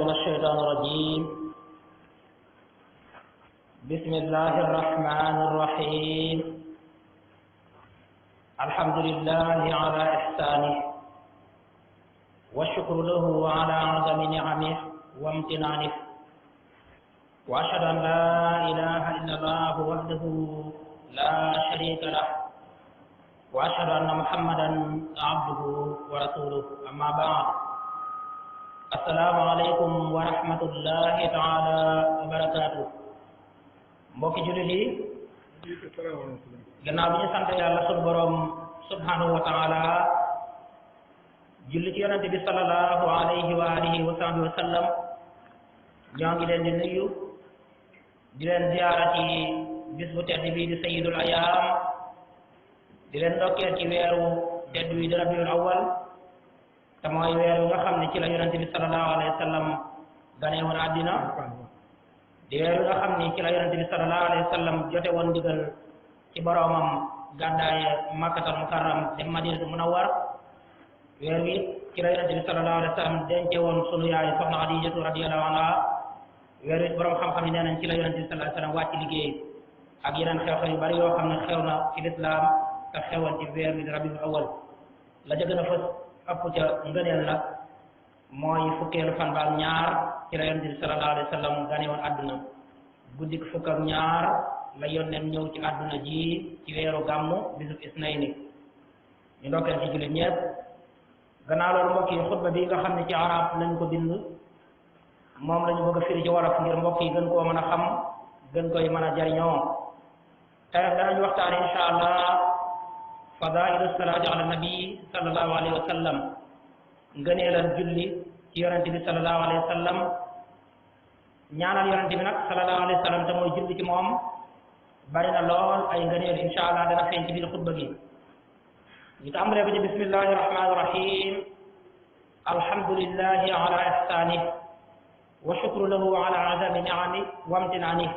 من الشيطان الرجيم بسم الله الرحمن الرحيم الحمد لله على إحسانه والشكر له على عظم نعمه وامتنانه وأشهد أن لا إله إلا الله وحده لا شريك له وأشهد أن محمدا عبده ورسوله أما بعد السلام عليكم ورحمة الله تعالى وبركاته mbokki jullit yi gannaaw bi ñu sant yàlla sunu borom subhanahu wa taala julli ci yonente bi sallallahu alayhi wa alihi wa sahbihi wa sallam ñoo ngi leen di nuyu di leen ziyaara ci bis bu tedd bii di sayyidul ayaam di leen ndokkeel ci weeru tedd wi di rabiul awwal te mooy weer wi nga xam ne ci la yonente bi sallallahu alayhi wa sallam gane woon àddina di weer wi nga xam ne ci la yonente bi sallallahu alayhi wa sallam jote woon ndigal ci boroomam gàddaaye makkatal mukarram dem madinatul munawwar weer wi ci la yonente bi sallallahu alayhi wa sallam dence woon sunu yaay soxna Xadijatu radiyallahu anha weer wi boroom xam-xam yi nee nañ ci la yonente bi sallallahu alayhi wa sallam wàcc liggéey ak yeneen xew-xew yu bari yoo xam ne xew na ci lislaam te xewoon ci weer wi di rabiul awwal la ca gën a fës ëpp ca ngëneel nag mooy fukkeelu fan ba ak ñaar ci la yonente bi sallallahu alayhi wa sallam gane woon àdduna guddik fukk ak ñaar la yónneen ñëw ci àdduna ji ci weeru gàmmu bisub isnayni ñu ndokkeel ci jullit ñëpp gannaaw loolu mbokk yi xutba bi nga xam ne ci arab lañ ko bind moom la ñu bëgg a firi ci wolof ngir mbokk yi gën koo mën a xam gën koy mën a jariñoo tey nag danañ waxtaan insha allah fadailu salaati ala nabi sallallahu alayhi wa sallam ngëneelal julli ci yonente bi sallallahu alayhi wa sallam ñaanal yonente bi nag sallallahu alayhi wa sallam te mooy julli ci moom bari na lool ay ngëneel insha allah dana feeñ ci biir xutba gi ñu tàmbalee ko ci bismillahi rahmani rahim alhamdulillahi ala ihsanih wa shukru lahu ala azami ni'ami wa amtinani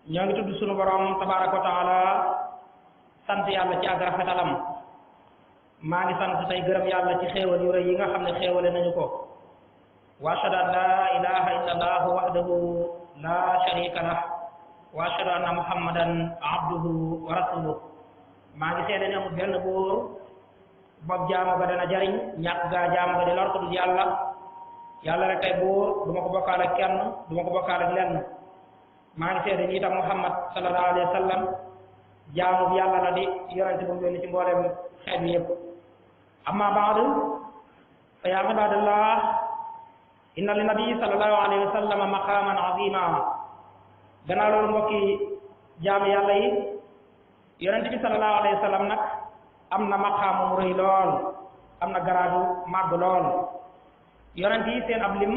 ñoo ngi tudd sunu borom tabaraka wa taala sant yàlla ci ak rafetalam maa ngi sant tey gërëm yàlla ci xéewal yu rëy yi nga xam ne xéewale nañu ko wa ashhadu an la ilaha illa allah wahdahu la sharika lah wa ashhadu anna muhammadan abduhu wa rasuluh maa ngi seede ne amul benn buur bopp jaamu ga dana jariñ ñàkk gaa jaamu ga di lor ko dul yàlla yàlla rek tey buur du ma ko bokkaale ak kenn du ma ko bokkaale ak lenn maa ngi seede ni itam muhammad sallallahu alayhi wa sallam jaamu bi yàlla la di yonente bu mu yónni ci mboolem xeet bi yëpp amma baadu fa yaa ibadallah inna li nabi sallallahu alayhi wa sallam maqaman azima gannaaw loolu mbokki jaamu yàlla yi yonente bi sallallahu alayhi wa sallam nag am na maqaama mu rëy lool am na garaadu màgg lool yonent yi seen ab lim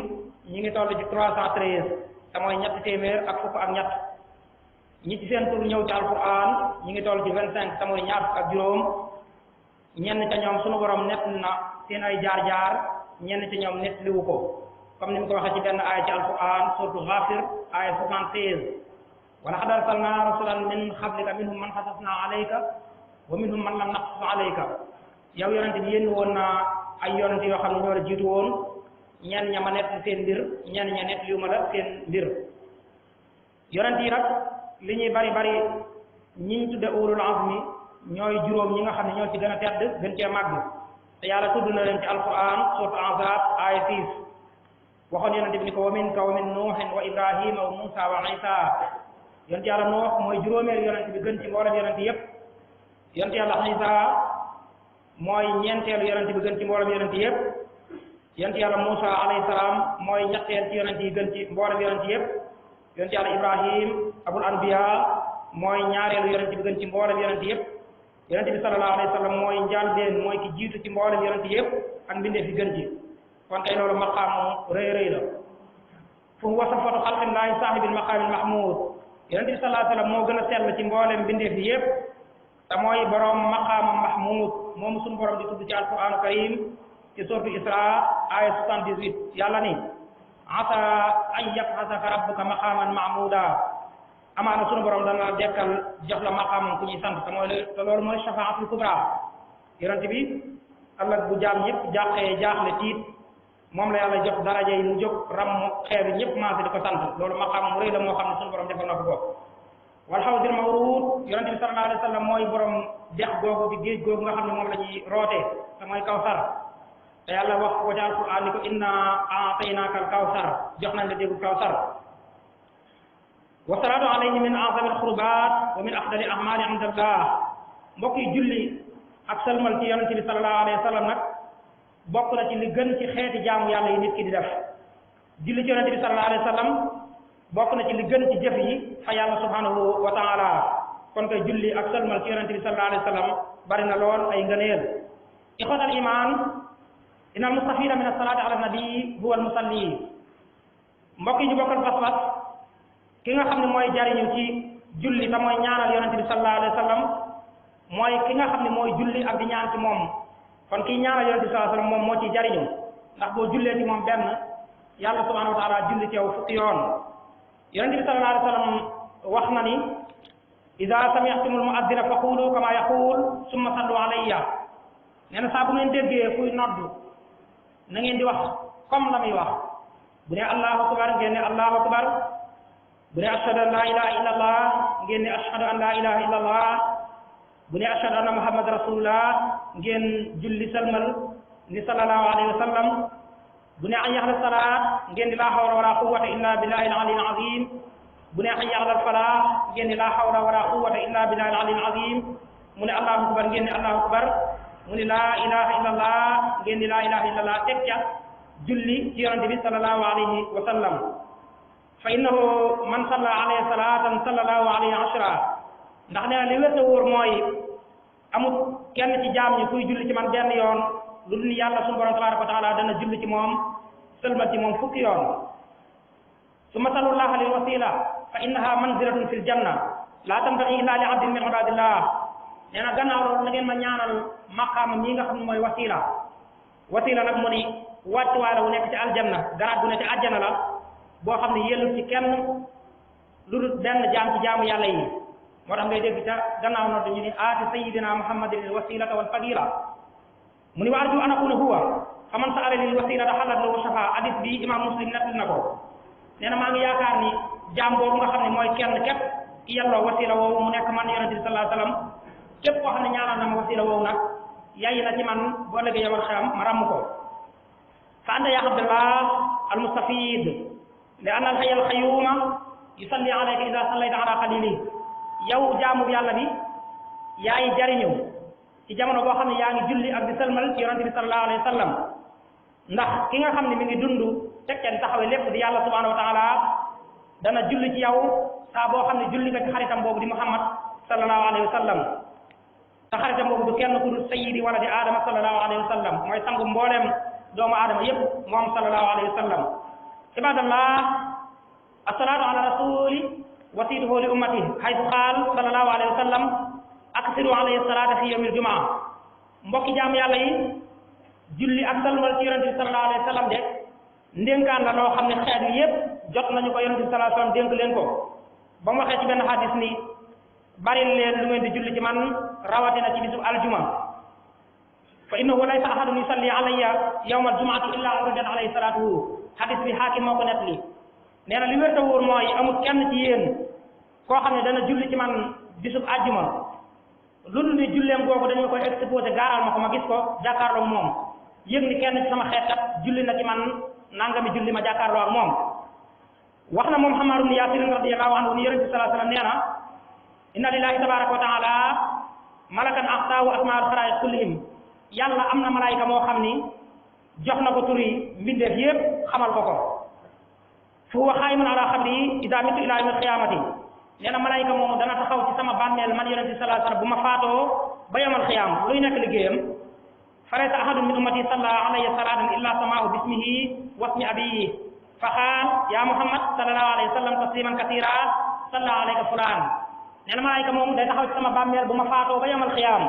ñi ngi toll ci 313 te mooy ñetti téeméer ak fukk ak ñett ñi ci seen tur ñëw ci alquran ñi ngi toll ci 25 te mooy ñaar fukk ak juróom ñenn ca ñoom sunu borom nett na seen ay jaar-jaar ñenn ci ñoom nett liwu ko comme ni mu ko waxee ci benn aaya ci alquran surtout Ghafir aaya 76 wa laqad arsalna rasulan min qablika minhum man qasasna alayka wa minhum man lam naqsus alayka yow yonente bi yénn woon naa ay yonente yoo xam ne ñoo la jiitu woon ñenn ña ma nett seen mbir ñenn ña nett liwu ma la seen mbir yonente yi nag li ñuy bari bari ñi ñu tudde ulul azmi ñooy juróom ñi nga xam ne ñoo ci gën a tedd gën cee màgg te yàlla tudd na leen ci alquran sourate Ahzab aaya 6 waxoon yonente bi ni ko wa minka wa min nuuhin wa ibrahima wa musa wa isa yonente yàlla Nuux mooy juróomeelu yonente bi gën ci mboolem yonente yépp yonente yàlla Isa mooy ñeenteelu yonente bi gën ci mboolem yonente yépp yonente yàlla Musa alayhi salaam mooy ñetteel ci yonente yi gën ci mboolem yonente yépp yonente yàlla Ibrahim abul anbiya mooy ñaareelu yonente bi gën ci mboolem yonente yépp yonente bi sallallahu alayhi wa sallam mooy njaalbeen mooy ki jiitu ci mboolem yonente yépp ak mbindeef yi gën ci kon tey loolu maqaam rëy rëy la fu huwa safatu xalqillahi saahibil maqaamil mahmud yonente bi sallallahu alayhi wa sallam moo gën a sell ci mboolem mbindeef yi yépp te mooy borom maqaama mahmud moom suñu borom di tudd ci alquranu karim ci sourate Isra aya 78 yàlla ni asa an yab'asaka rabbuka maqaman mahmuda amaana suñu borom dana la dekkal jox la maqaamam ku ñuy sant te loolu mooy shafaatul kubra yonente bi ëllëg bu jaam ñëpp jàqee jaaxle tiit moom la yàlla jox daraja yi mu jóg ram xeebi ñëpp maase di ko sant loolu maqaam mu rëy la moo xam ne suñu borom defal na ko ko wal hawdil mawruud yonente bi sallallahu alayhi wa sallam mooy borom dex googu di géej googu nga xam ne moom la ñuy rootee te mooy kawsar te yàlla wax ko ci alquran ni ko inna a'taynaaka al kawsar jox nañ la déggu kawsar wa salaatu alayhi min a'zami al qurbaat wa min afdali a'maali indallah mbokk yi julli ak salmal ci yonente bi sallallahu alayhi wa sallam nag bokk na ci li gën ci xeeti jaamu yàlla yi nit ki di def julli ci yonente bi sallallahu alayhi wa sallam bokk na ci li gën ci jëf yi fa yàlla subhanahu wa taala kon koy julli ak salmal ci yonente bi sallallahu alayhi wa sallam bari na lool ay ngëneel ixwatal iman inna al mustafida min as-salati ala nabi huwa al musalli mbokk yi ñu bokkal pas-pas ki nga xam ne mooy jariñu ci julli te mooy ñaanal yonente bi sallallahu alayhi wa sallam mooy ki nga xam ne mooy julli ak di ñaan ci moom kon kii ñaanal yonente bi sallallahu alayhi wa sallam moom moo ciy jariñu ndax boo jullee ci moom benn yàlla subhanahu wa taala julli ci yow fukki yoon yonente bi sallallahu alayhi wa sallam wax na ni ida sami'tumul mu'addina faqulu kama yaqul summa sallu alayya nee na saa bu ngeen déggee kuy noddu na ngeen di wax comme la muy wax bu ne allahu akbar ngeen ne allahu akbar bu ne ashhadu an la ilaha illa allah ngeen ne ashhadu an la ilaha illa allah bu ne ashhadu anna muhammad rasulullah ngeen julli salmal ni sallallahu alayhi wa sallam bu ne hayya ala salaat ngeen di la hawla wala quwwata illa billahi al-ali al-azim bu ne hayya ala al-falah ngeen di la hawla wala quwwata illa billahi al-ali al-azim mu ne allahu akbar ngeen ne allahu akbar mu ne laa ilaha illallah ngeen di laa ilaha illallah teg ca julli ci yonente bi sallallahu alayhi wa sallam fa innahu man salla alayhi salatan sallallahu alayhi ashra ndax nee na li wér te wóor mooy amul kenn ci jaam ñi kuy julli ci man benn yoon lu dul yàlla suñu borom tabaraka wa taala dana julli ci moom sëlmal ci moom fukki yoon summa sallallahu lil wasila fa innaha manzilatun fil janna la tanbaghi illa li abdin min ibadillah nee na gannaaw loolu na ngeen ma ñaanal maqaama mii nga xam ne mooy wasila nag mu ni wàccuwaay la wu nekk ci aljanna garaat bu ne ci àjjana la boo xam ne yellu ci kenn lu dul benn jaam ci jaamu yàlla yi moo tax ngay dégg ca gannaaw noonu dañu ni aati sayidina muhammadin lil wasilata wal fadila mu ni wa arju an akuna huwa fa man sa'ala lil wasilata halat lahu shafa hadis bi imam muslim nettali na ko nee na maa ngi yaakaar ni jaam boobu nga xam ne mooy kenn képp ki yelloo wasila woowu mu nekk man yonente bi sallallahu alayhi wa sallam képp koo xam ne ñaanal na ma wasila woowu nag yayi na ci man boo ëllëgee yamal xiyam ma ràmm ko fa anta ya abdallah al mustafid li anna al hayy al qayyuma yusalli alayka ida sallayta ala qalili yow jaamu yàlla bi yaay jariñu ci jamono boo xam ne yaa ngi julli ak di salmal ci yonente bi sallallahu alayhi wa sallam ndax ki nga xam ne mi ngi dund tekkeen taxawee lépp di yàlla subhanahu wa taala dana julli ci yow saa boo xam ne julli nga ci xaritam boobu di muhammad sallallahu alayhi wa sallam te xaritam boobu du kenn ku dul sayyidi wala di aadama sallallahu alayhi wa sallam mooy sangu mbooleem doomu aadama yépp moom sallallahu alayhi wa sallam ibadallah assalatu ala rasuli wasituhu li ummati haythu qaal sallallahu alayhi wa sallam aksiru alayhi salata fi yawmil jumaa mbokki jaam yàlla yi julli ak salmal ci yonente bi sallallahu alayhi wa sallam de ndénkaan la loo xam ne xeet yi yépp jot nañu ko yonente bi sallallahu alayhi wa sallam dénk leen ko ba mu waxee ci benn hadis ni bari leen lu ngeen di julli ci man rawatina ci bisub aljuma fa innahu laysa ahadun yusalli alayya yawma aljumaati illa uridat alayhi salatuhu hadis bi xaakim moo ko nettali nee na li wér te wóor mooy amul kenn ci yéen koo xam ne dana julli ci man bisub aljuma lu dul ni julleem googu dañu koy exposé gaaral ma ko ma gis ko jàkkaarloo moom yëg ni kenn ci sama xeet kat julli na ci man nangami julli ma jàkkaarloo ak moom wax na moom Ammaar ibn Yaasir radiyallahu anhu ni yonente bi sallallahu alayhi wa sallam nee na inna lillahi tabaraka wa taala malakan axtaahu asmaal xaraaiq kullihim yàlla am na malaayika moo xam ni jox na ko turi mbindeef yépp xamal ko ko fu huwa xaayimun ala xabri ida mitu ila yawmil xiyaamati nee na malaayika moomu dana taxaw ci sama bàmmeel man yonente bi sallallahu alayhi wa sallam bu ma faatoo ba yawmal xiyaam luy nekk liggéeyam fa laysa ahadun min ummati salla alayya salatan illa samaahu bismihi wasmi abiyi fa qaal ya muhammad sallallahu alayhi wa sallam tasliman kasira salla alayka fulaan nee na malaayika moom day taxaw ci sama bàmmeel bu ma faatoo ba yamal xiyaam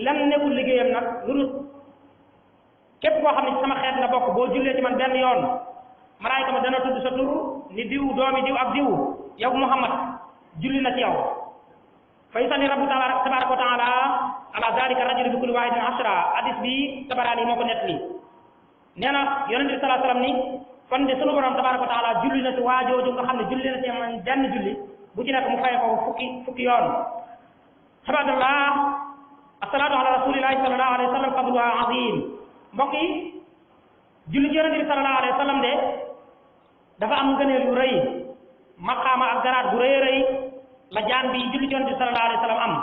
lan nekkul liggéeyam nag lu dul képp koo xam ne ci sama xeet nga bokk boo jullee ci man benn yoon malaayika ma dana tudd sa tur ni diw doomi diw ak diw yow muhammad julli na ci yow fa yusalli rabbu tabaraka wa taala ala zalika rajul bi kulli wahidin ashra hadis bi tabaraani moo ko nettali nee na yonent bi sallallahu alayhi wasallam ni kon de sunu borom tabaraka wa taala julli na ci waajooju nga xam ne julli na ci man benn julli bu ci nekk mu fay ko fukki yoon ibadallah asalaatu ala rasulillahi sallallahu alayhi wa sallam fadluha azim mbokk yi julli ci yonent bi sallallahu alayhi wa sallam de dafa am ngëneel yu rëy maqaama ak garaat gu rëy rëy la jaan bi julli ci yonent bi sallallahu alayhi wa sallam am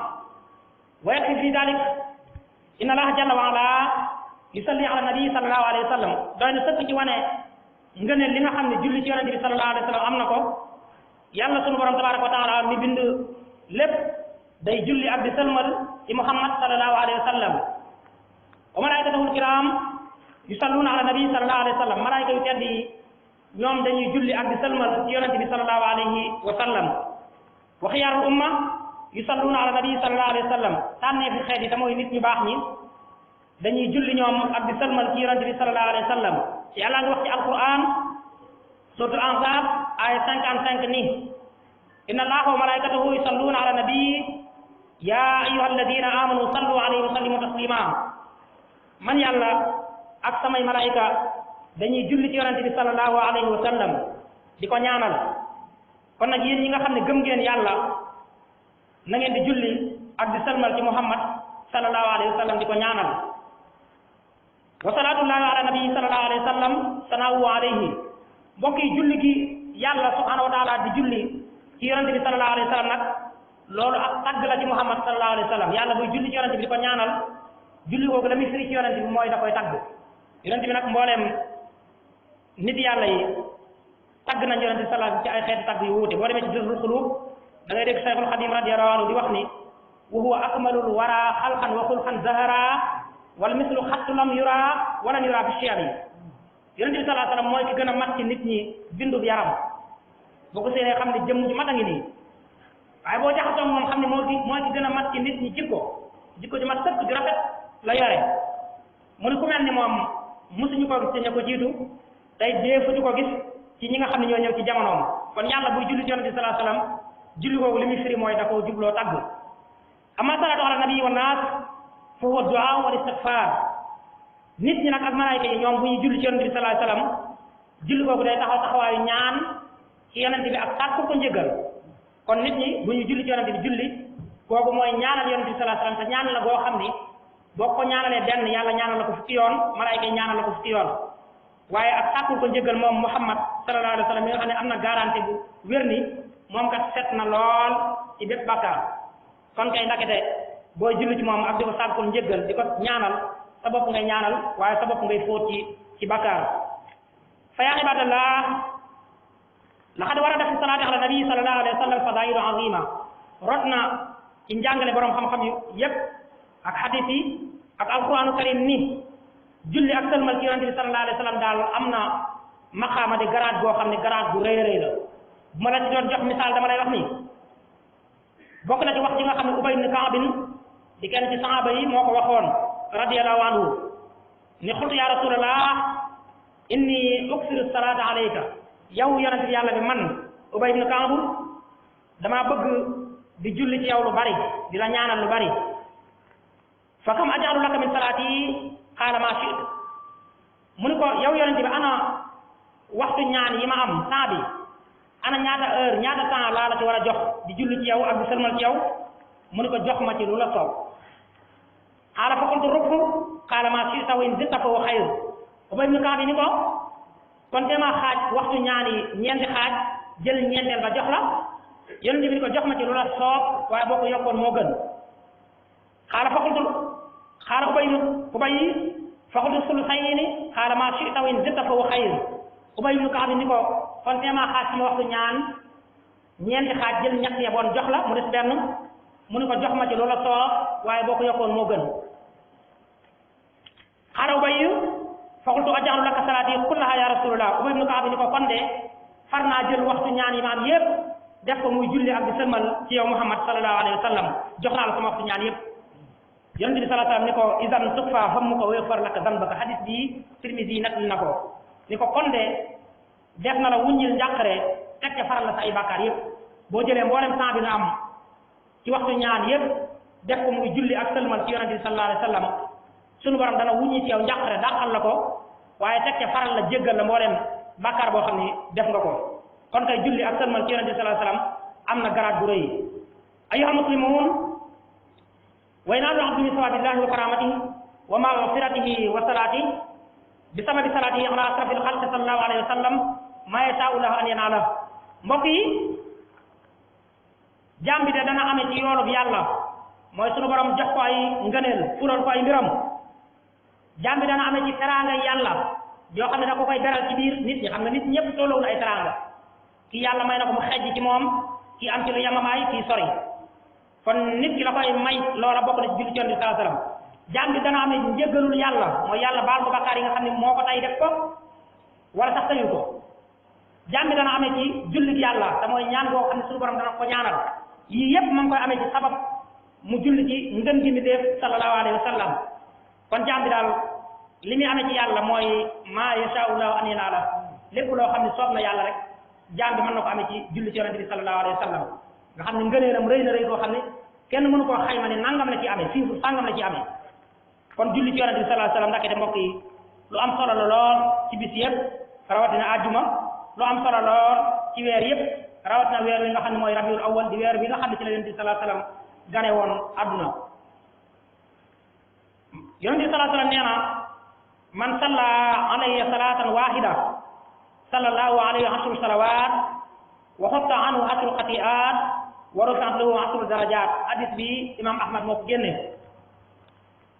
wa yakfi fi dalik inna allaha jalla wa ala yusalli ala nabi sallallahu alayhi wa sallam doy na sëkk ci wane ngëneel li nga xam ne julli ci yonent bi sallallahu alayhi wa sallam am na ko yàlla sunu borom tabaraka wa taala mi bind lépp day julli ak di sëlmal ci muhammad sallallahu alayhi wa sallam wa malaikatahu kiram yusalluna ala nabi sallallahu alayhi wa sallam malaayika yu tedd yi ñoom dañuy julli ak di sëlmal ci yonent bi sallallahu alayhi wa sallam wa xiyaarul umma yusalluna ala nabi sallallahu alayhi wa sallam tànnee fi xeet yi te mooy nit ñu baax ñi dañuy julli ñoom ak di sëlmal ci yonent bi sallallahu alayhi wa sallam ci yàlla ngi wax ci alquran suratul anfal aya 55 ni inna allaha wa malaikatahu yusalluna ala nabi ya ayyuha alladina amanu sallu alayhi wa sallimu taslima man yàlla ak samay malaika dañuy julli ci yonent bi sallallahu alayhi wa sallam di ko ñaanal kon nag yéen ñi nga xam ne gëm ngeen yàlla na ngeen di julli ak di sëlmal ci muhammad sallallahu alayhi wa sallam di ko ñaanal wa salaatullahi ala nabi sallallahu alayhi wa sallam sanaawu alayhi mbokk yi julli gi yàlla subhanahu wa taala di julli ci yonent bi sallallahu alayhi wa sallam nag loolu ak tagg la ci muhammad sallallahu alayhi wa sallam yàlla buy julli ci yonent bi di ko ñaanal julli googu la muy firi ci yonent bi mooy da koy tagg yonent bi nag mbooleem nit yàlla yi tagg nañ yonent bi sallallahu ci ay xeeti tagg yu wuute boo demee ci juzbul qulub da ngay dégg Cheikhul Xadim radiyallahu anhu di wax ni wa huwa akmalul wara xalqan wa xulqan zahara wal mislu xattu lam yura walan yura fi chiyam yi yonent bi sallallahu alayhi wasallam mooy ki gën a mat ci nit ñi bindub yaram boo ko séenee xam ne jëmm ju mat a ngi nii waaye boo jaxasoo moom xam ne mooy ki gën a mat ci nit ñi jikko ju mat sëkk ju rafet la yore mu ne ku mel ni moom mosuñu ko gis te ña ko jiitu tey deefuñu ko gis ci ñi nga xam ne ñoo ñëw ci jamonoom kon yàlla buy julli ci yonent bi sallallahu alayhi wasallam julli googu li muy firi mooy da koo jubloo tagg amma salaatu ala nabi wa naas fa huwa du'a wal istighfar nit ñi nag ak malaayika yi ñoom bu ñuy julli ci yonent bi sallallahu alayhi wasallam julli googu day taxawaayu ñaan ci yonent bi ak sàkku ko njëgal kon nit ñi bu ñuy julli ci yonent bi julli kooku mooy ñaanal yonent bi sallallahu alayhi wasallam te ñaan la goo xam ni boo ko ñaanalee benn yàlla ñaanal la ko fukki yoon malaayika yi ñaanal la ko fukki yoon waaye ak sàkku ko njëgal moom muhammad sallallahu alayhi wasallam mi nga xam ne am na garantie bu wér ni moom kat set na lool ci bépp bàkkaar kon kay ndakete booy julli ci moom ak di ko sàkkul njëggal di ko ñaanal sa bopp ngay ñaanal waaye sa bopp ngay fóot ci bàkkaar fa yaa ibadallah laqad warada fi salaati ala nabi sallallahu alayhi wa sallam fadailu azima rot na ci njàngale borom xam-xam yu yépp ak hadith yi ak alquranu karim ni julli ak sëlmal ci yonente bi sallallahu alayhi wa sallam daal am na maqaama di garaat goo xam ne garaat gu rëy rëy la bu ma la ci doon jox misaal dama lay wax ni bokk na ci wax ji nga xam ne Ubay ibn Ka'b di kenn ci sahaaba yi moo ko waxoon radiyallahu anhu ni xultu ya rasulallah inni uksiru salata alayka yow yonente bi yàlla bi man Ubay ibn Ka'b damaa bëgg di julli ci yow lu bari di la ñaanal lu bari fa kam aj'alu laka min salati qaala ma shi'tu mu ni ko yow yonente bi ana waxtu ñaan yi ma am temps bi ana ñaata heure ñaata temps laa la ci war a jox di julli ci yow ak di sëlmal ci yow mu ni ko jox ma ci lu la soob xaala fa qultu rukku qaala ma shi'ta wa in zidta fa huwa xayr Ubay ibn Ka'b ni ko kon dama xaaj waxtu ñaan yi ñeenti xaaj jël ñeenteel ba jox la yonent bi ni ko jox ma ci lu la soob waaye boo ko yokkoon moo gën xaala fa qultu xaala Ubay fa qultu sulusayni qaala ma shi'ta wa in zidta fa huwa xayr Ubay ibn Ka'b ni ko kon dama xaaj sama waxtu ñaan ñeenti xaaj jël ñett ya boon jox la mu des benn mu ni ko jox ma ci loola soob waaye boo ko yokkoon moo gën xaara Ubay fa qultu aj'alu laka salaati kullaha ya rasulullah Ubay ibn Ka'b ni ko kon de far naa jël waxtu ñaan yi ma am yépp def ko muy julli ak di sëlmal ci yow Muhammad sallallahu alayhi wa sallam jox naa la sama waxtu ñaan yépp yonent bi sallallahu alayhi wa sallam ni ko idan tukfa hammuka wa yughfar laka dhanbuka hadis bi Tirmidhi nag na ko ni ko kon de def na la wuññil njàqare teg ca faral la sa ay bàkkaar yépp boo jëlee mboolem temps bi nga am ci waxtu ñaan yépp def ko muy julli ak sëlmal ci yonent bi sallallahu alayhi wa sallam sunu borom dana wuññi ci yow njàqare dàqal la ko waaye teg ca faral la jéggal la mbooleem bàkkaar boo xam ne def nga ko kon kay julli ak sëlmal ci yonent bi sallallahu alayhi wasallam am na garaat bu rëy ayyuhal muslimun wa yanaalu abdu min sawabillahi wa karamatihi wa maghfiratihi wa salatihi bi sababi salatihi ala asrafil xalqi sallallahu alayhi wa sallam ma yashaa'u lahu an yanaala mbokk yi jaam bi de dana amee ci yoolub yàlla mooy sunu borom jox ko ay ngëneel fulal ko ay mbiram jaam bi dana amee ci teraanga yàlla yoo xam ne da ko koy beral ci biir nit ñi xam nga nit ñëpp tolloowul ay teraanga kii yàlla may na ko mu xejj ci moom kii am ci lu yamamaay kii sori kon nit ki la koy may loola bokk na ci julli ci Yonent bi sallallahu alayhi wasallam jaam bi dana amee njëggalul yàlla mooy yàlla baal ko bakkaar yi nga xam ne moo ko tay def ko wala sax tayu ko jaam bi dana amee ci jullit yàlla te mooy ñaan boo xam ne suñu borom dana ko ñaanal yii yëpp ma ngi koy amee ci sabab mu julli ci ngën gi mi def sallallahu alayhi wa sallam kon jaam bi daal li muy amee ci yàlla mooy maa yashaa'u llaahu an yanaala lépp loo xam ne soob na yàlla rek jaam bi mën na ko amee ci julli ci yonente bi sallallahu alayhi wa sallam nga xam ne ngëneelam rëy na rëy koo xam ne kenn mënu koo xayma ne nangam la ci amee fii fu sàngam la ci amee kon julli ci yonente bi sallallahu alayhi wa sallam ndakete mbokk yi lu am solo la lool ci bis yëpp rawatina àjjuma lu am solo lool ci weer yëpp rawatina weer wi nga xam ne mooy rabiul awwal di weer bi nga xam ne ci la yonente bi sallallahu alayhi wa sallam gane woon adduna yonente bi sallallahu alayhi wa sallam nee na man salla alayya salatan wahida sallallahu alayhi ashru salawat wa xutta anhu ashru xati'at wa rufi'at lahu ashru darajat hadis bi imam ahmad moo ko génne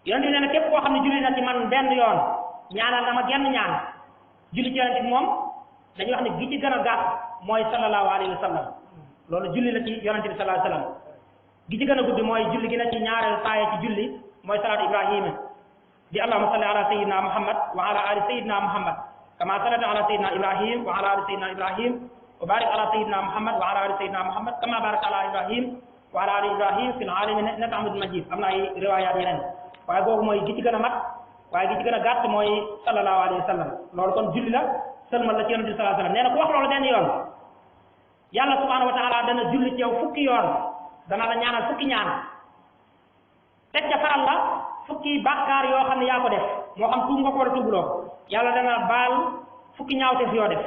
yonente bi nee na képp koo xam ne julli na ci man benn yoon ñaanal na ma genn ñaan julli ci yonente bi moom dañuy wax ne gi ci gën a gàtt mooy sallallahu alayhi wa sallam loolu julli la ci yonente bi sallallahu alayhi wa sallam gi ci gën a guddi mooy julli gi na ci ñaareel taaye ci julli mooy salaatu ibrahima di allahumma salli ala sayyidina muhammad wa ala ali sayyidina muhammad kama sallata ala sayyidina ibrahim wa ala ali sayyidina ibrahim wa barik ala sayyidina muhammad wa ala ali sayyidina muhammad kama barakta ala ibrahim wa ala ali ibrahim fil alamin innaka hamidun majid am na ay riwaayaat yeneen waaye googu mooy gi ci gën a mat waaye gi ci gën a gàtt mooy sallallahu alayhi wa sallam loolu kon julli la sëlmal la ci yonente bi sallallahu alayhi wa sallam nee na ku wax loolu benn yoon yàlla subhanahu wa taala dana julli ci yow fukki yoon dana la ñaanal fukki ñaan teg ca faral la fukki bàkkaar yoo xam ne yaa ko def moo xam tuub nga ko war a tuubuloo yàlla dana baal fukki ñaawteef yoo def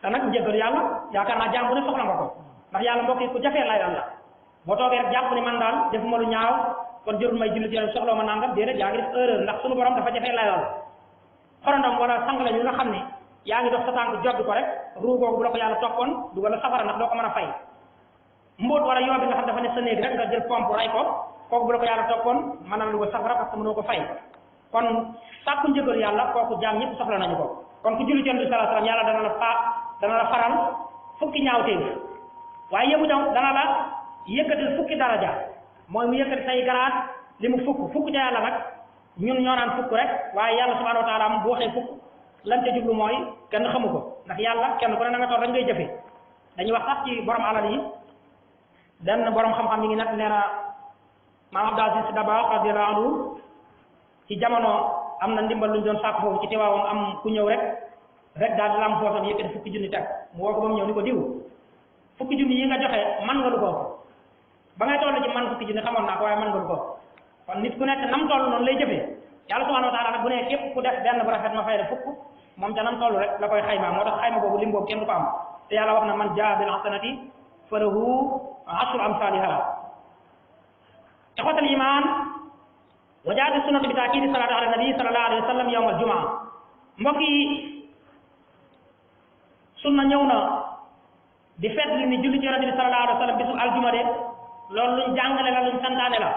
te nag njëggal yàlla yaakaar naa jàmm bu ne soxla nga ko ndax yàlla mbokk yi ku jafee lay la boo toogee rek jàpp ni man daal defuma lu ñaaw kon jërul may julli ci yàlla soxla ma nangam déedéet yaa ngi def erreur ndax suñu borom dafa jafee layool xorondam wala sang la ñu nga xam ne yaa ngi dox sa tànk joggi ko rek ruu googu bu la ko yàlla toppoon dugal la safara ndax doo ko mën a fay mbóot wala yoo bi nga xam dafa ne sa néeg rek nga jël pompe ray ko kooku bu la ko yàlla toppoon mën na la dugal safara parce que mënoo ko fay kon sàkku njëgal yàlla kooku jaam ñëpp soxla nañu ko kon ku julli ci Yonent bi sallallahu alayhi wasallam yàlla dana la faral fukki ñaawteef waaye yëmu tam dana la yëkkatil fukki daraja mooy mu yëkkati say garaat li mu fukk ca yàlla nag ñun ñoo naan fukk rek waaye yàlla subhanahu wa taala bu waxee fukk lan ca jublu mooy kenn xamu ko ndax yàlla kenn ku ne na nga toog rek ngay jëfe dañuy wax sax ci borom alal yi benn borom xam-xam yi ngi nag nee na maam Abdou Aziz Dabakh radiyallahu anhu ci jamono am na ndimbal lu ñu doon sàkk foofu ci teewaawam am ku ñëw rek daal di lam foosam yëkkati fukki junni teg mu woo ko ba mu ñëw ni ko diw fukki junni yi nga joxe man nga lu ko ba ngay toll ci man fukki junni xamoon naa ko waaye man nga lu ko kon nit ku nekk nam toll noonu lay jëfee yàlla subhanahu wa taala nag bu ne képp ku def benn bu rafet ma fay la fukk moom ca nam toll rek la koy xayma moo tax xayma boobu lim boobu kenn du ko am te yàlla wax na man jaa bil hasanati falahu ashru amsaliha ixwatal iman wa jaati sunnatu bi taakidi salaatu ala nabi sallallahu alayhi wa sallam yawm al jumaa mbokk yi sunna ñëw na di fet li ni julli ci yonente bi sallallahu alayhi wa sallam bisu aljuma de loolu luñ jàngale la luñ santaane la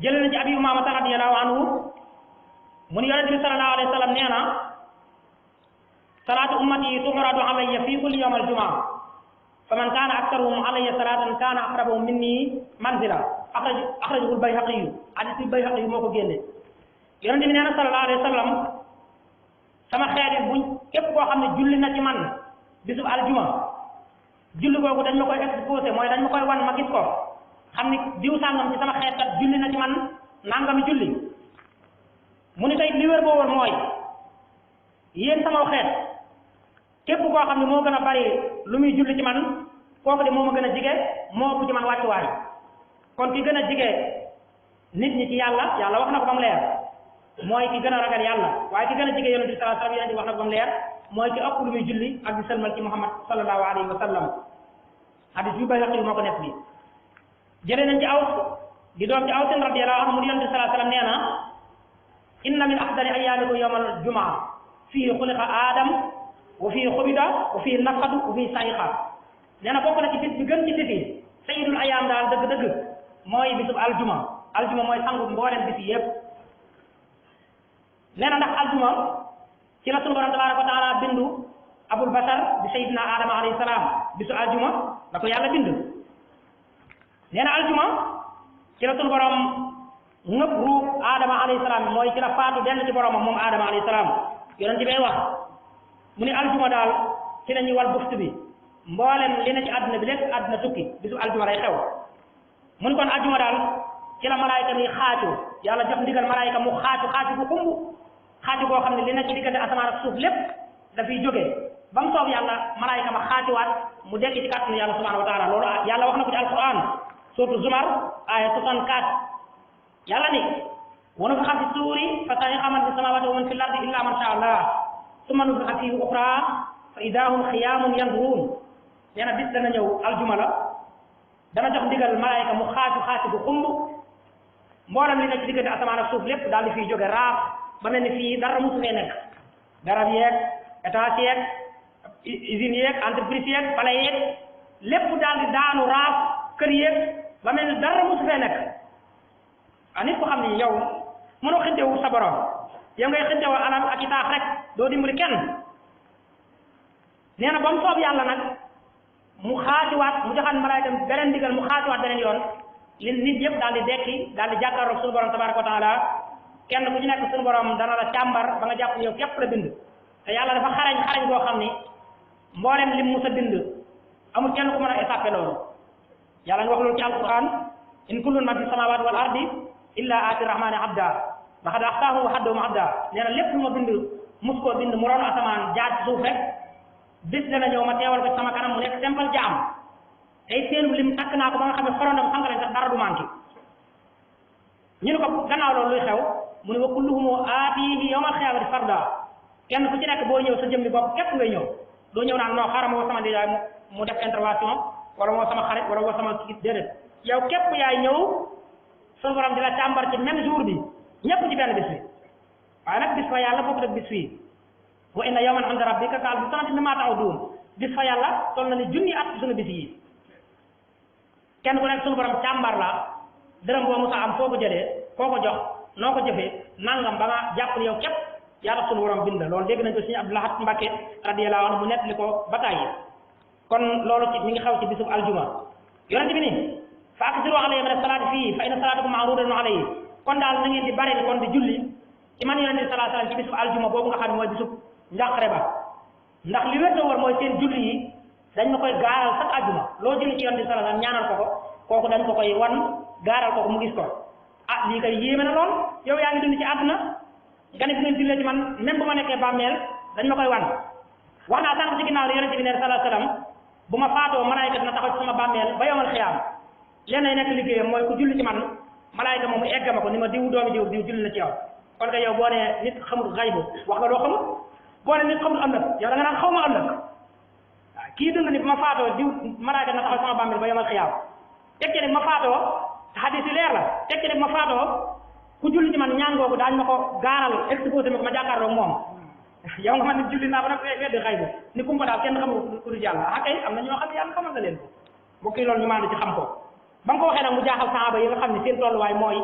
jëlee na ci abi umaamata radiyallahu anhu mu ni yonente bi sallallahu alayhi wa sallam nee na salaatu ummati tu'radu alayya fi kulli yawm aljumaa fa man kaana aktaruhum alayya salaatan kaana aqrabuhum minni manzila axrajahu al-Bayhaqi hadis bi Bayhaqi moo ko génne yonente bi nee na sallallahu alayhi wa sallam sama xeet yi buñ képp koo xam ne julli na ci man bisub aljuma julli googu dañ ma koy exposé mooy dañ ma koy wan ma gis ko xam ni diw sàngam ci sama xeet kat julli na ci man nangami julli mu ni tey li wér boo woon mooy yéen sama xeet képp koo xam ne moo gën a bari lu muy julli ci man kooku de moo ma gën a jige moo ëpp ci man wàccuwaay kon ki gën a jige nit ñi ci yàlla wax na ko ba mu leer mooy ki gën a ragal yàlla waaye ki gën a jege yonent bi sallallahu alayhi wa sallam yonent bi wax na ko mu leer mooy ki ëpp lu muy julli ak di sëlmal ci Muhammad sallallahu alayhi wa sallam hadis bi Bayhaqi moo ko nekk bi jëlee nañ ci Aws di doom ci Aws radiyallahu anhu mu yonent bi sallallahu alayhi wa sallam nee na inna min afdali ayyaamikum yawmal jumaa fii xuliqa Adam wa fii xubida wa fii nafadu wa fii sayiqa nee na bokk na ci bis bi gën ci bis yi sayyidul ayyaam daal dëgg-dëgg mooy bisub aljuma mooy sangu mboolem bis yi yëpp nee na ndax aljuma ci la sunu borom tabaraka wa taala bindu abul basar bi sayyidina adama alayhi salaam bisu aljuma da ko yàlla bind nee na aljuma ci la sunu borom ngëpp ruub adama alayhi salaam mooy ci la faatu dellu ci boromam moom adama alayhi salaam yonent bi wax mu ni aljuma daal ci la ñuy wal buftu bi mboolem li na ci àdduna bi lépp àdduna tukki bisu aljuma lay xew mu ni kon aljuma daal ci la malaayka mi xaaju yàlla jox ndigal malaayka mu xaaju bu xumb xaaju boo xam ne li na ci diggante asamaan ak suuf lépp dafay jóge ba mu soob yàlla malaayka ma xaajuwaat mu dekk ci kàttanu yàlla subhanahu wa taala loolu yàlla wax na ko ci alquran surtout Zumar aya 64 yàlla ni wa nufixa fi suuri fa sa'iqa man fi samawati wa man fi l-ardi illa man sha Allah summa nufixa fiihi uxraa fa idaa hum xiyaamun yanzuruun nee na bis dana ñëw aljuma la dana jox ndigal malaayka mu xaaju bu xumb mboolem li nekk ci diggante asamaan ak suuf lépp daal di fiy jóge raaf ba mel ni fii dara musu fee nekk garab yeeg étage yeeg usines yeeg entreprise yeeg pale yeeg lépp daal di daanu raaf kër yeeg ba mel ni dara musu fee nekk ah nit ko xam ni yow mënoo xëntewu sa borom yow ngay xëntewu alal ak i taax rek doo dimbali kenn nee na ba mu soob yàlla nag mu xaatiwaat mu joxaat malaayka beneen ndigal mu xaatiwaat beneen yoon li nit yëpp daal di dekki daal di jàkkaarloog suñu borom tabaraka wa taala kenn ku ci nekk suñu borom dana la càmbar ba nga jàpp yow képp la bind te yàlla dafa xarañ boo xam ni mboolem lim musa bind amul kenn ku mën a échappé loolu yàlla nga wax loolu ci alquran in kullun man fi samawati wal ardi illa aati rahmani abda laqad ahsaahum wa haddahum abda nee na lépp lu ma bind mus koo bind mu roon asamaan jaar ci suuf rek bis dana ñëw ma teewal ko ci sama kanam mu nekk simple jaam tey seenu lim takk naa ko ba nga xam ne xorondam sànqaleñ sax dara du manqué ñu ne ko gannaaw loolu luy xew mu ne wa kulluhum aatihi yawmal qiyaamati farda kenn ku ci nekk boo ñëw sa jëmmi bopp képp ngay ñëw doo ñëw naan non xaaral ma woo sama ndijaay mu def intervention wala woo sama xarit wala woo sama kii déedéet yow képp yaay ñëw sunu borom di la càmbar ci même jour bi ñëpp ci benn bis bi waaye nag bis fa yàlla bokk ak bis fii wa inna yawman inda rabbika ka alfi sanatin mimma ta'udun bis fa yàlla toll na ni junni at ci sunu bis yi kenn ku nekk sunu borom càmbar la dërëm boo musa am foo ko jëlee foo ko jox noo ko jëfee nangam ba nga jàpp ne yow képp yaa tax sunu borom bind loolu dégg nañ ko suñu Abdou Lahad Mbacké radiyallahu anhu mu nettali ko ba tàyyi kon loolu ci mi ngi xew ci bisub aljuma yonente bi ni fa aksiru alayhi min as-salaati fii fa inna salaatakum ma'ruudatun alayhi kon daal na ngeen di bari kon di julli ci man yonente bi sallallahu alayhi wasallam ci bisub aljuma boobu nga xam ne mooy bisub njàqare ba ndax li wér war mooy seen julli yi dañ ma koy gaaral sax aljuma loo julli ci yonente bi sallallahu alayhi wasallam ñaanal ko kooku dañ ko koy wan gaaral ko mu gis ko ah lii koy yéeme na lool yow yaa ngi dund ci àdduna nga ne bu ngeen jullee ci man même bu ma nekkee bàmmeel dañ ma koy wan wax naa sànq ci ginnaaw yonente bi ne sallallahu alayhi wasallam bu ma faatoo malaayka dina taxaw ci sama bàmmeel ba yowmal xiyaam leen ay nekk liggéeyam mooy ku julli ci man malaayka moomu egg ma ko ni ma diw doomi diw julli na ci yow kon que yow boo nee nit xamul xaybu wax nga loo xamul boo nee nit xamul ëllëg yow da nga naan xaw ma ëllëg waaw kii dund ni bu ma faatoo diw malaayka dina taxaw ci sama bàmmeel ba yowmal xiyaam teg ci ne ma faatoo xadis yu leer la teg ci ne ma faatoo ku julli ci man ñaan googu daañu ma ko gaaral exposé ma ko ma jàkkaarloog moom yow nga man ni julli naa ba nag weddi xaybu ni kumpa daal kenn xamul ku dul yàlla ah kay am na ñoo xam ne yàlla xamal na leen ko mbokk yi loolu ñu maandu ci xam ko ba nga ko waxee nag mu jaaxal saxaaba yi nga xam ne seen tolluwaay mooy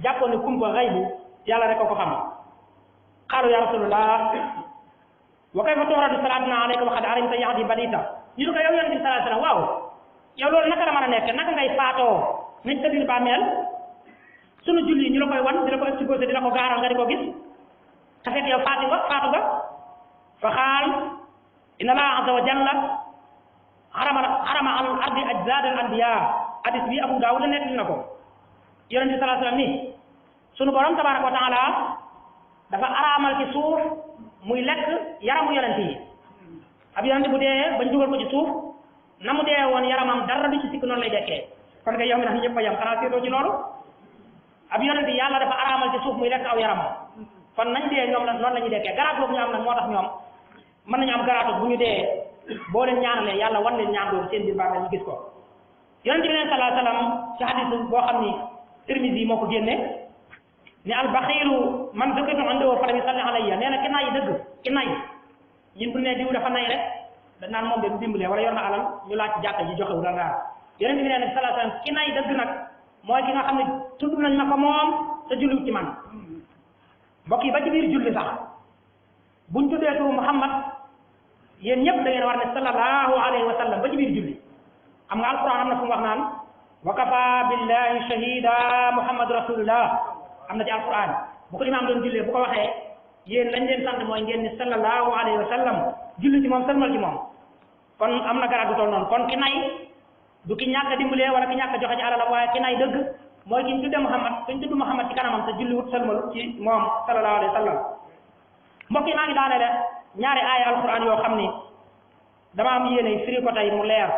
jàppoon ne kumpa xaybu yàlla rek ko xam xaalu ya rasulullah wa kayfa tu'radu salaatuna alayka wa qad alimta yahdi badita ñu ne ko yow yonent bi sallallahu alayhi wasallam waaw yow loolu naka la mën a nekk naka ngay faatoo nañ sa biir bàmmeel sunu julli ñu la koy wan di la ko exposé di la ko gaaral nga di ko gis te fekk yow faatu nga fa xaal inna allaha azza wa jalla xarama al ardi ajzad al anbiya hadis bi Abu Dawud nekk na ko yonent bi sallallahu alayhi wasallam ni sunu borom tabaraka wa taala dafa araamal ci suuf muy lekk yaramu yonent yi ab yonent bu dee bañ dugal ko ci suuf na mu dee woon yaramam dara du ci sikk noonu lay dekkee kon nga yow mi nag ñëpp a yam xanaa seetoo ci loolu ab yonente yàlla dafa araamal ci suuf muy lekk aw yaram kon nañ dee ñoom la noonu la ñuy dekkee garaat boobu ñu am nag moo tax ñoom mën nañu am garaatu bu ñu dee boo leen ñaanalee yàlla wan leen ñaan boobu seen biir bàmmeel ñu gis ko yonente bi sallallahu alayhi wasallam ci hadis boo xam ni Tirmisi moo ko génne ni al baxiilu man dëkkatu andahu falam yusalli alayya nee na ki nay dëgg ki nay ñun bu ne diw dafa nay rek dañ naan moom de du dimbalee wala yor na alal ñu laaj ci jàkka ji joxewu la ngaar yonente bi nee na sallallahu alayhi wasallam ki nay dëgg nag mooy ki nga xam ne tudd nañ ma ko moom te julliwut ci man mbokk yi ba ci biir julli sax buñ tuddee turu Muhammad yéen ñëpp da ngeen war ne sallallahu alayhi wa sallam ba ci biir julli xam nga alquran am na fu mu wax naan wa kafa billahi shahida muhammadu rasulullah am na ci alquran bu ko imaam doon jullee bu ko waxee yéen lañ leen sant mooy ngeen ni sallallahu alayhi wa sallam julli ci moom sëlmal ci moom kon am na garab du toll noonu kon ki nay du ki ñàkk a dimbalee wala ki ñàkk a joxe ci alalam waaye ki nay dëgg mooy ki ñu tudde Muhammad ki ñu tudd Muhammad ci kanamam te julliwut sëlmalu ci moom sallallahu alayhi wa sallam mbokk yi maa ngi daane de ñaari aaya alquran yoo xam ni dama am yéene firi ko tey mu leer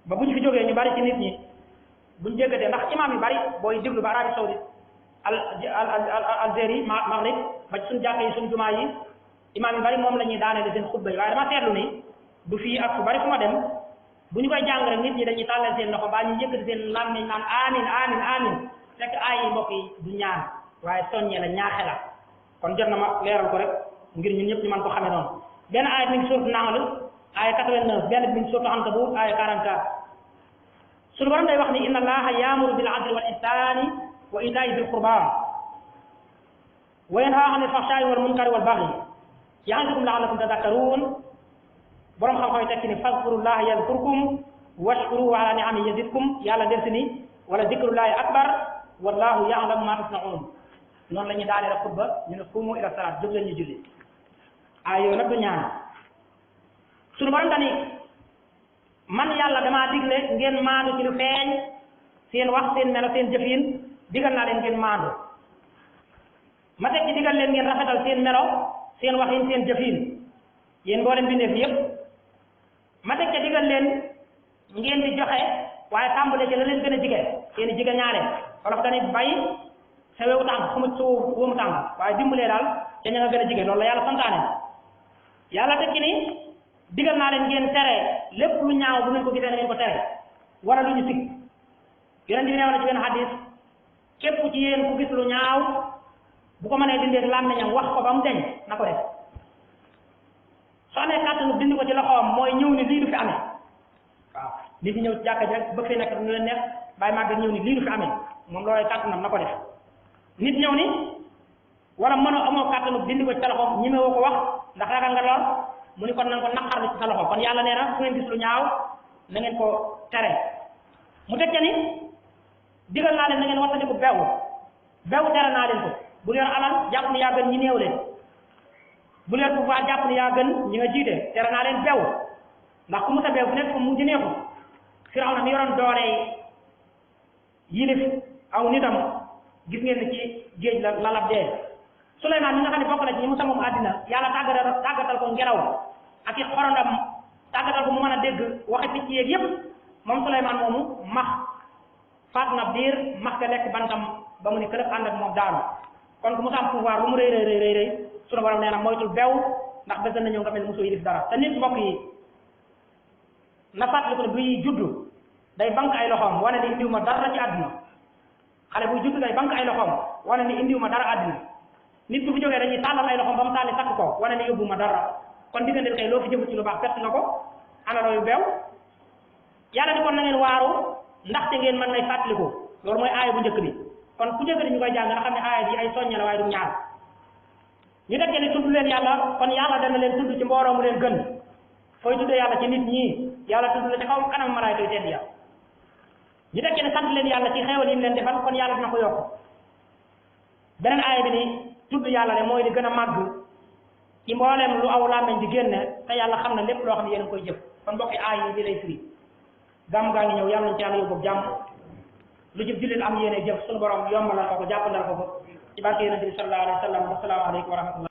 ba bu ñu fi jógee ñu bari ci nit ñi buñ jéggatee ndax imaam yu bari booy déglu ba Arabie Saoudite Algérie Maghrib ba ci suñu jàkka yi suñu jumaa yi imaam yu bari moom la ñuy daaneel seen xutba yi waaye dama seetlu ni du fii ak fu bari fu ma dem bu ñu koy jàng rek nit ñi dañuy tàllal seen loxo baa ñu yëkkati seen làmmiñ naan amin amin amin fekk aay yi mbokk yi du ñaan waaye soññee la ñaaxe la kon jot na ma leeral ko rek ngir ñun ñëpp ñu mën ko xamee noonu benn aaya mi ngi sourate Nahl aaya 89 benn bi mi ngi sourate Ankabut aaya 44 suñu borom day wax ni inna allaha yaamuru bil adli wal ihsani wa ita'i dil qurba wa yanha anil fahsha'i wal munkari wal baghi ya'idukum la'allakum tadhakkarun borom xam-xam yi tekki ni fazkurullaha yadhkurkum washkuruhu ala ni'amihi yazidkum yàlla del si ni wala zikrullahi akbar wallahu ya'lamu ma tasna'un noonu la ñuy daane rek xutba ñu ne qumu ila salaat jóg leen ñu julli ay yooyu nag du ñaan suñu borom dani man yàlla damaa digle ngeen maandu ci lu feeñ seen wax seen melo seen jëfin digal naa leen ngeen maandu ma teg ci digal leen ngeen rafetal seen melo seen waxin seen jëfin yéen boo leen bindee fi yëpp ma teg ca digal leen ngeen di joxe waaye tàmbale ci la leen gën a jige seen i jige ñaare wala dañuy bay sa wewu tànk xamut sa wóomu tànk waaye dimbalee daal ca ña nga gën a jige loolu la yàlla santaane yàlla teg ci ni digal naa leen ngeen tere lépp lu ñaaw bu ngeen ko gisee na ngeen ko tere wala lu ñu sikk yonent bi neew na ci benn hadis képp ci yéen ku gis lu ñaaw bu ko mënee dindee làmmiñam wax ko ba mu deñ na ko def soo amee kàttanu dindi ko ci loxoom mooy ñëw ni lii du fi amee waaw nit ñi ñëw ci jàkka ji rek bëgg fee nekk ñu leen neex bàyyi màgg ñëw ni lii du fi amee moom loolay kàttanam na ko def nit ñëw ni wala mënoo amoo kàttanu dindi ko ci sa loxo ñi woo ko wax ndax ragal nga lor mu ni kon na nga ko naqarlu ci sa loxo kon yàlla nee na fu ngeen gis lu ñaaw na ngeen ko tere mu teg ca ni digal naa leen na ngeen wattandiku bew tere naa leen ko bu leen alal jàpp ni yaa gën ñi néew leen bu leen pouvoir jàpp ni yaa gën ñi nga jiite tere naa leen bew ndax ku mu sa bew fu nekk mu jineeku Firawna mi yoroon doole yilif aw nitam gis ngeen ni ci géej la lalab dee Suleymaan mi nga xam ne bokk na ci ñi mu sama mu àddina yàlla tàggatal ko ngelaw ak i xorondam tàggatal ko mu mën a dégg waxe picc yeeg yépp moom Suleymaan moomu max faat na biir max ka lekk bantam ba mu ni këlëb ànd ak moom daanu kon ku mu am pouvoir lu mu rëy sunu borom nee na moytul bew ndax bés na ñëw nga mel mosoo yilif dara te nit mbokk yi na fàttali ko ne buy juddu day bank ay loxoom wane ni indiw ma dara ci àdduna xale buy juddu day bank ay loxoom wane ni indiw ma dara àdduna nit bu fi jógee dañuy tàllal ay loxoom ba mu tàlli takk ko wane ni yóbbu ma dara kon diggante kay loo fi jëfu ci lu baax perte nga ko ana looyu beew yàlla ni kon na ngeen waaru ndaxte ngeen mën may fàttaliku loolu mooy aaya bu njëkk bi kon ku njëkk bi ñu koy jàng nga xam ne aaya bi ay soññe la waaye du ñaar ñu tekkee ne tudd leen yàlla kon yàlla dana leen tudd ci mbooloo mu leen gën fooy tuddee yàlla ci nit ñi yàlla tudd la ci xaw kanam malaayka yu tedd ya ñu tekkee ne sant leen yàlla ci xéewal yi mu leen defal kon yàlla dina ko yokk beneen aaya bi ni tudd yàlla ne mooy li gën a màgg ci mbooleem lu aw làmmeñ di génne te yàlla xam na lépp loo xam ne yéen a koy jëf kon mbokki aay yi di lay firi gàmm gaa ngi ñëw yàlla nañ ci yàlla yóbbu jàmm lu jëf jullit am yéene jëf suñu borom yombalal ko jàppandal ko ci barke yonent bi sallallahu alayhi wa sallam assalaamu aleykum wa rahmatullah